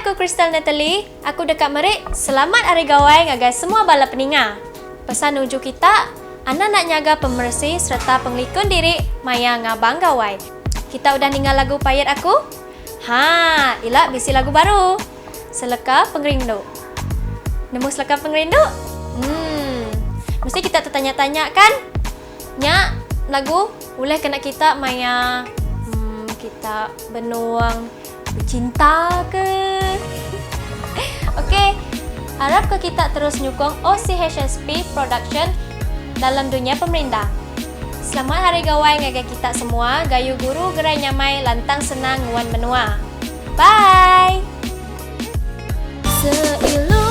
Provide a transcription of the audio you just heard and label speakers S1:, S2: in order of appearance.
S1: aku Christal Natalie, aku deka meri Selamat Hari Gawai ngagai semua bala peninga. Pesan nuju kita, anang enda nyaga pemeresi sereta pengelikun diri maya ngabang gawai. Kita udah ninga lagu payet aku? Haa, ila bisi lagu baru. Seleka Pengerindu. Nemu Seleka Pengerindu? Hmm. Mesti kita tetanya-tanya kan? Nya lagu ulih kena kita maya hmm, kita benung becinta ke. Okey, arap ke kita terus nyukung OCHSP Production dalam dunya pemerindang. Selamat Hari Gawai ngagai kita semua, gayu guru gerai nyamai lantang senang nguan menua. Bye!
S2: Seilu.